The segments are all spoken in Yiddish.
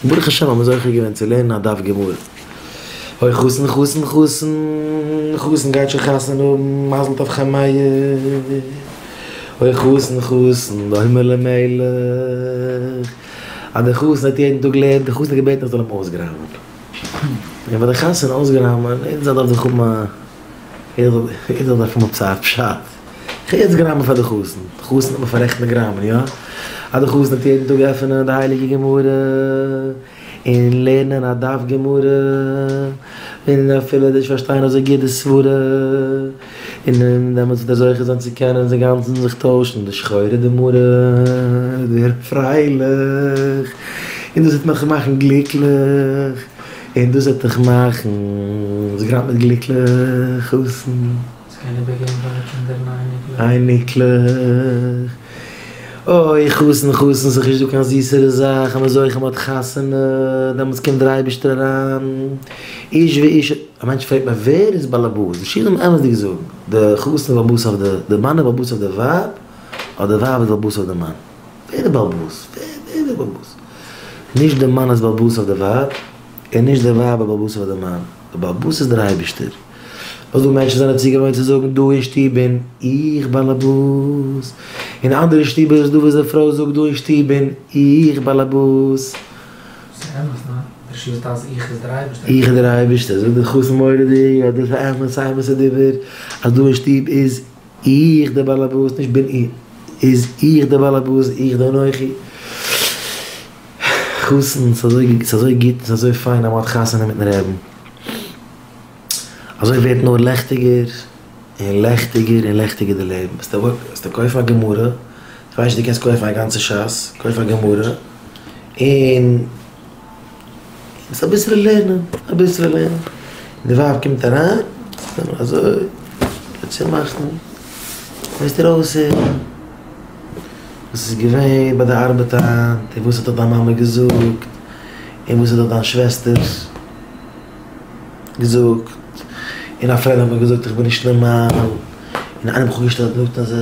ברוך השם האבן מיר זוכה געווען צו לערנען א דף גמרא. אוי חתן חתן חתן חתן גייט שוין חתונה האבן מזל טוב חיים מאיר. אוי חתן חתן דומה למלך אז דער חתן וועט יעדן טאג לערנען, דער חתן האט געבעטן איך זאל אים אויסגראמען. און ביי די חתונה אויסגראמען, יעדער זאל דארף זיך האבן א יעדער זאל דארף האבן עפעס א פשט. איך גיי יעצט גראמען פאר די חתן, די חתן האט מען פאררעכטן די גראמען, יא? אז די חתן וועט יעדן טאג עפענען די הייליגע גמרא און לערנען א דף גמרא, און אפילו נישט פארשטיין אזוי גוט די סברה, און דעמאלטס וועט ער זוכה זיין צו קענען אינגאנצן זיך טוישן די שחורה דמרה, ווערן פרייליך, און דאס וועט מיך מאכן גליקליך, און דאס וועט דיך מאכן, וואס גראמט מיט גליקליך, חתן? עס קען איבערגעבן פאר די קינדער און אייניקלעך. אייניקלעך. אוי חתן חתן ס'איז נישט דא קיין זיסערע זאך אז מ'איז זוכה מ'האט חתונה דעמאלטס קומט דער אייבערשטער אריין איש ואשה א מענטש פרעגט מיר ווער איז באלעבאס די שיעור זאל מען אמת'דיג זאגן די חתן איז באלעבאס אויף די די מאן איז באלעבאס אויף די ווייב אדער די ווייב איז באלעבאס אויף די מאן ווער איז באלעבאס ווער ווער איז באלעבאס נישט די מאן איז באלעבאס אויף די ווייב און נישט די ווייב איז באלעבאס אויף די מאן די באלעבאס איז דער אייבערשטער. ווייל דא מענטשן זענען צוגעוואוינט צו זאגן דא אין שטוב בין איך באלעבאס, אין אנדערע שטובער איז דא וואס די פרוי זאגט דא אין שטוב בין איך באלעבאס. ס'איז אמת, ניין? דער שיעור איז אז איך איז דער אייבערשטער. איך איז דער אייבערשטער, זאגט דער חתן מורא'דיג אז דאס איז אמת, א אמת'ע דיבור, אז דא אין שטוב איז איך דער באלעבאס, נישט בין איך, איז איך דער באלעבאס, איך דער אנכי. חתן, ס'איז אזוי גוט און ס'איז אזוי פיין אז מ'האט חתונה מיט'ן רעבן. אזוי ווערט נאר לעכטיגער און לעכטיגער און לעכטיגער די לעבן, וועסטו קויפן א גמרא, איך ווייס נישט דו קענסט קויפן א גאנצע שס, קויף א גמרא און וועסט אביסעלע לערנען, אביסעלע לערנען, און די ווייב קומט אריין, אזוי, צומאכן, וועסט איר אויסהערן וואס איז געווען ביי די ארבעט היינט, און וואס האט דיך דיין מאמע געזאגט, און וואס האט דיך דיין שוועסטער. געזאגט, און א פרענד האט מיר געזאגט איך בין נישט נארמאל, און איינער האט מיך אפגעשטעלט און געזאגט אז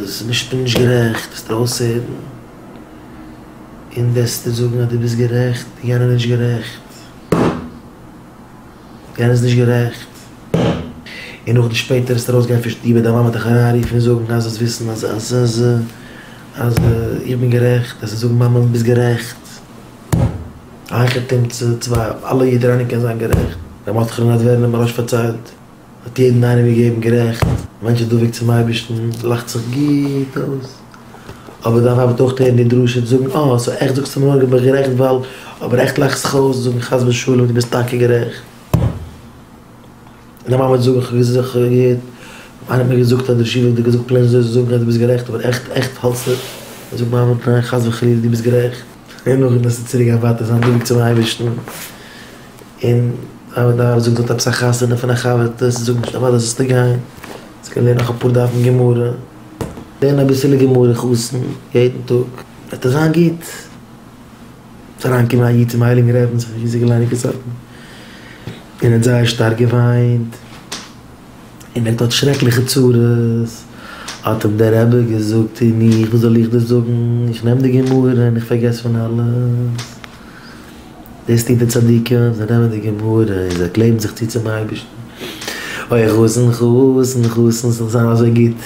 עס איז בין נישט גערעכט, וועסטו אויסהערן, און וועסטו זאגן אז דו ביסט גערעכט און יענער איז נישט גערעכט, יענער איז נישט גערעכט, און נאכדעם שפעטער וועסטו ארויסגיין פון שטוב און דיין מאמע וועט דיך אריינרופן און זאגן אז זאלסט וויסן אז אז אז אז איך בין גערעכט, וועסטו זאגן מאמע ביסט גערעכט. היכי תמצא צוויי אלע יעדער איינער קען זיין גערעכט, ר' מרדכי'לע נאדווערנער מוהרא"ש פארציילט, האט יעדן איינעם געגעבן גערעכט, א מענטש איז דבוק צום אייבערשטן, לאכט זיך גוט אויס, אבער דיין ווייב וועט אויך הערן די דרשה און זאגן אה, סאו עכט זאגסטו מיר נאר איך בין גערעכט ווייל, אבער עכט לאכסט זיך אויס און זאגן חס ושלום דו ביסט טאקע גערעכט. און די מאמע וועט זאגן איך האב געהערט, איינער האט מיר געזאגט אז דער ראש ישיבה האט דיר געזאגט פלעין אזוי צו זאגן אז דו ביסט גערעכט אבער עכט עכט האלטסטו, זאג מאמע ניין חס וחלילה דו ביסט גערעכט. און נאכדעם וועסטו צוריק גיין ווייטער זיין דבוק צום אייבערשטן, און דיין ווייב זאגט זי האט עפעס א חתונה פון א חבר'טע, זי זאגט נישט אוודאי זאלסטו גיין, זאלסט קענען לערנען נאך אפאר דפים גמרא, לערן אביסעלע גמרא חתן יעדן טאג, וועט עס זיין גוט. איז אריינגעקומען א איד צום הייליגן רעבן זיך געליינט געזאגט און האט זייער שטארק געוויינט און ער האט שרעקליכע צרות, האט אים דער רבי געזאגט און איך וואס זאל איך דיר זאגן, איך נעם די גמרא און איך פארגעס פון אלעס, דאס טוט די צדיקים, זיי נעמען די גמרא און זיי קלעבן זיך צו צום אייבערשטן, אוי חתן חתן חתן ס'זאל זיין אזוי גוט.